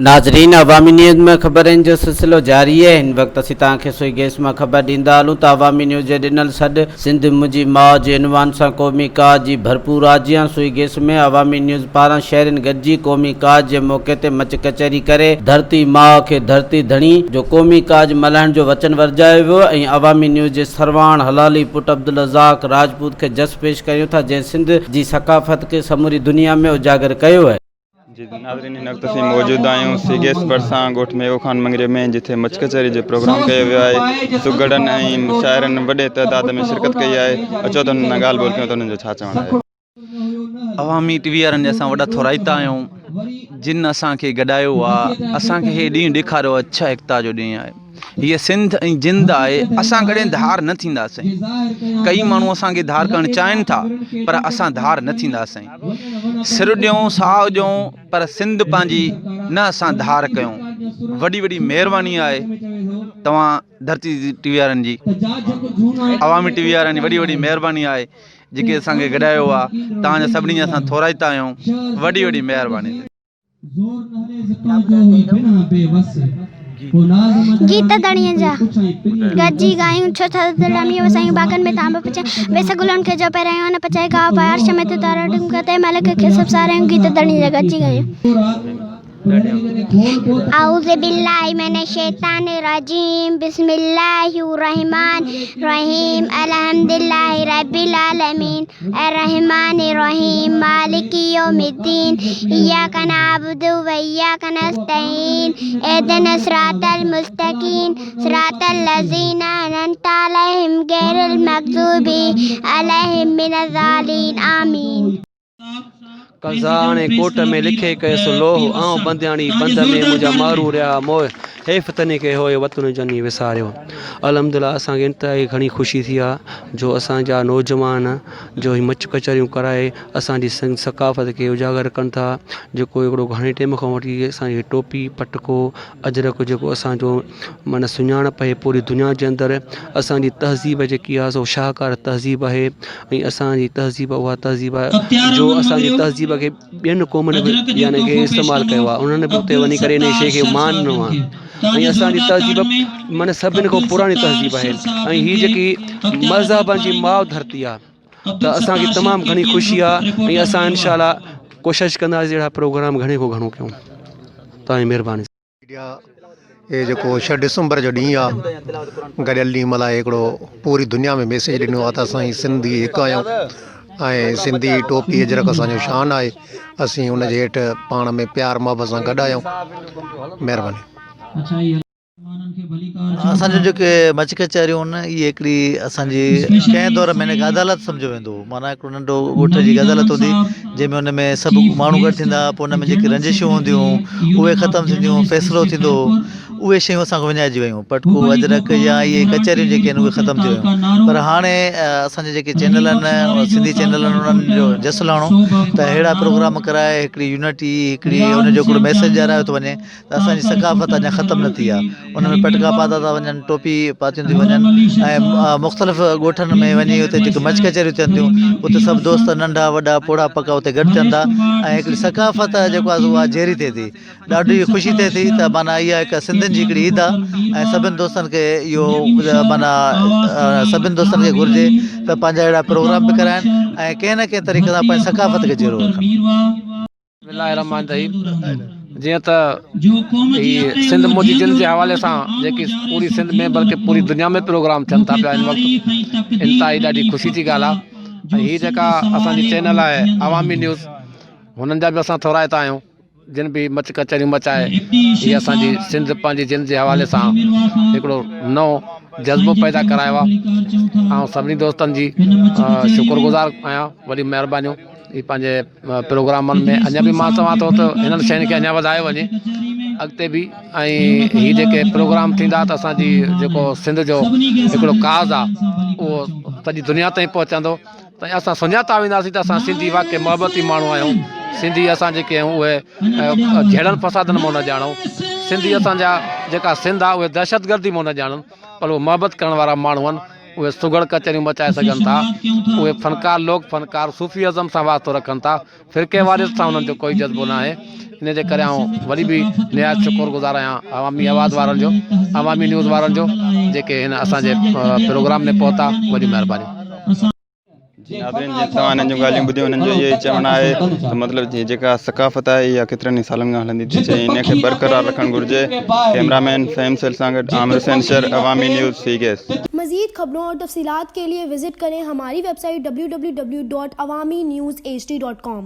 ناظرين عوامي نيوز ۾ خبرن جو سلسلو جاري آهي هن وقت اسين توهان کي سوئي گيس مان خبر ڏيندا هلون ته عوامي نيوز جي ڏنل سڏ سنڌ منهنجي ماء جي عنوان سان قومي ڪاز جي ڀرپور آجيان سوئي گيس ۾ عوامي نيوز پاران شهرين گڏجي قومي ڪاز جي موقعي تي مچ ڪچهري ڪري ڌرتي ماء کي ڌرتي ڌڻي جو قومي ڪاز ملهائڻ جو وچن ورجايو ويو ۽ عوامي نيوز جي سرواڻ حلالي پٽ عبدالرزاق راجپوت کي جس پيش ڪريون ٿا جنهن سنڌ جي ثقافت کي سموري دنيا ۾ اجاگر ڪيو. جي ناظرين هن وقت اسين موجود آهيون سي گيس ڀرسان ڳوٺ ميوو خان مڱريو ۾ جتي مچ ڪچهري جو پروگرام ڪيو ويو آهي سگهڙن ۽ شاعرن وڏي تعداد ۾ شرڪت ڪئي آهي اچو ته انهن سان ڳالهه ٻولهه ڪيون ته انهن جو ڇا چوڻ آهي. عوامي ٽي وي وارن جا اسان وڏا ٿورائتا آهيون جن اسان کي گڏايو آ اسان کي هي ڏينهن ڏيکاريو اڇا ايڪتا جو ڏينهن آهي هيء سنڌ ۽ جند آهي اسان ڪڏهن ڌار نه ٿينداسين ڪئي ماڻهو اسان کي ڌار ڪرڻ چاهين ٿا پر اسان ڌار نه ٿينداسين سر ڏيون ساهه ڏيون پر سنڌ پنهنجي نه اسان ڌار ڪيون وڏي وڏي مهرباني آهي توهان ڌرتي ٽي وي وارن جي عوامي ٽي وي وارن جي وڏي وڏي مهرباني آهي جيڪي اسان کي گڏايو آ توهان جا سڀني جا اسان ٿورائتا آهيون وڏي وڏي مهرباني. گيت ڌڻيء جا گڏجي ڳايون، ڇو ٿر تي لمي وسايون، باغن ۾ تانبا پچايون، ويس گلن کي جو پهرايون، ان پچائي گاهه پائي، عرش ۾ ٿيو تارا ٽمڪا، تنهن مالڪ کي سڀ ساراهيون، گيت ڌڻيء جا گڏجي ڳايون. اعوذ بالله من الشيطان الرجيم بسم الله الرحمن الرحيم الحمد لله رب العالمين الرحمن الرحيم مالك يوم الدين اياك نعبد واياك نستعين اهدنا الصراط المستقيم صراط الذين انعمت عليهم غير المغضوب عليهم من الضالين آمين. قضا آڻي ڪوٽ ۾ لکي ڪيس لوح، آئون بندياڻي بند ۾، منهنجا مارو رهيا موهه، حيف تني کي هوء وطن جني وساريو. الحمدلله اسان کي انتهائي گهڻي خوشي ٿي آ جو اسان جا نوجوان جو هي مچ ڪچهريون ڪرائي اسان جي سنڌ ثقافت کي اجاگر ڪن ٿا جيڪو هڪڙو گهڻي ٽيم کان وٺي اسان جي ٽوپي پٽڪو اجرڪ جيڪو اسان جو معنيٰ سڃاڻپ آهي پوري دنيا جي اندر اسان جي تهذيب جيڪي آهي سو شاهڪار تهذيب آهي ۽ اسان جي تهذيب اها تهذيب آهي جو اسان جي تهذيب کي ٻين قومن به يعني ڪي استعمال ڪيو آهي انهن به اتي وڃي ڪري ان شيء کي مان ڏنو آهي ۽ اسان جي تهذيب معنيٰ سڀني کان پراڻي تهذيب آهي ۽ هي جيڪي مذهبن جي ماء ڌرتي آهي ته اسان کي تمام گهڻي خوشي آ ۽ اسان انشاء الله ڪوشش ڪنداسين اهڙا پروگرام گهڻي کان گهڻو ڪيون توهان جي مهرباني. ميڊيا هي جيڪو ڇهه ڊسمبر جو ڏينهن آ گڏيل ڏينهن ملهائي هڪڙو پوري دنيا ۾ ميسيج ڏنو آ ته اسان سنڌي هڪ آهيون ۽ سنڌي ٽوپي اجرڪ اسان جو شان آهي اسين ان جي هيٺ پاڻ ۾ پيار محبت سان گڏ آهيون مهرباني. اسان جون جيڪي مچ ڪچهريون آهن اهي هڪڙي اسان جي ڪنهن دور ۾ هن کي عدالت سمجهيو ويندو هو معنيٰ هڪڙو ننڍو ڳوٺ جي عدالت هوندي جنهن ۾ ان ۾ سڀ ماڻهو گڏ ٿيندا هئا پوء ان ۾ جيڪي رنجشون هونديون هيون اهي ختم ٿينديون هيون فيصلو ٿيندو هو اهي شيون اسان کان وڃائجي ويون پٽڪو اجرڪ يا اهي ڪچهريون جيڪي آهن اهي ختم ٿي ويون پر هاڻي اسان جا جيڪي چينل آهن سنڌي چينل آهن انهن جو جس لهڻو ته اهڙا پروگرام ڪرائي هڪڙي يونٽي هڪڙي ان جو هڪڙو ميسيج ڏياريو ٿو وڃي ته اسان جي ثقافت اڃا ختم نه ٿي آهي ان ۾ پٽڪا پاتا ٿا وڃن ٽوپي پاتيون ٿيون وڃن ۽ مختلف ڳوٺن ۾ وڃي اتي جيڪي مچ ڪچهريون ٿين ٿيون اتي سڀ دوست ننڍا وڏا پوڙها پڪا اتي گڏ ٿين ٿا ۽ هڪڙي ثقافت جيڪو آهي اها جيئري ٿئي ٿي ڏاڍي خوشي ٿئي ٿي ته معنيٰ اها هڪ سنڌين جي هڪڙي عيد آهي ۽ سڀني دوستن کي اهو معنيٰ سڀني دوستن کي گهرجي ته پنهنجا اهڙا پروگرام به ڪرائن ۽ ڪنهن نه ڪنهن طريقي سان پنهنجي ثقافت کي جيئرو رکن. بسم الله الرحمٰن الرحيم جيئن ته هي سنڌ منهنجي جند جي حوالي سان جيڪي پوري سنڌ ۾ بلڪه پوري دنيا ۾ پروگرام ٿين ٿا پيا هن وقت انتهائي ڏاڍي خوشي جي ڳالهه آهي ۽ هي جيڪا اسان جي چينل آهي عوامي نيوز هنن جا به اسان ٿورائتا آهيون جن به مچ ڪچهريون مچائي هي اسان جي سنڌ پنهنجي جند جي حوالي سان هڪڙو نئون جذبو پيدا ڪرايو آهي آئون سڀني دوستن جي شڪر گذار آهيان وڏي مهربانيون هي پنهنجي پروگرامن ۾ اڃا به مان چوان ٿو ته هنن شين کي اڃا وڌايو وڃي اڳتي به ۽ هي جيڪي پروگرام ٿيندا ته اسانجي جيڪو سنڌ جو هڪڙو ڪاز آ اهو سڄي دنيا تائين پهچندو ته اسان سڃاتا وينداسين ته اسان سنڌي واقعي محبتي ماڻهو آهيون سنڌي اسان جيڪي آهيون اهي جهيڙن فسادن مان نه ڄاڻون سنڌي اسانجا جيڪا سنڌ آ اهي دهشتگردي مان نه ڄاڻن پر اهي محبت ڪرڻ وارا ماڻهو آهن. اهي سگهڙ ڪچهريون مچائي سگهن ٿا، اهي فنڪار لوڪ فنڪار صوفي ازم سان واسطو رکن ٿا، فرقيواريت سان انهن جو ڪوئي جذبو ناهي، ان جي ڪري آئون وري به نهايت شڪر گذار آهيان عوامي آواز وارن جو، عوامي نيوز وارن جو جيڪي هن اسان جي پروگرام ۾ پهتا، وڏيون مهربانيون. جي ناظرين جيئن توهان انهن جون ڳالهيون ٻڌيون انهن جو اهو ئي چوڻ آهي ته مطلب جي جيڪا ثقافت آهي اها ڪيترن ئي سالن کان هلندي ٿي اچي ان کي برقرار رکڻ گهرجي ڪئميرا مين فهيم سيل سان گڏ عامر حسين شر عوامي نيوز سي گيس. مزيد خبرون اور تفصيلات کے لئے وزٹ کریں ہماری ویب سائٹ www.awamiNewsHD.com.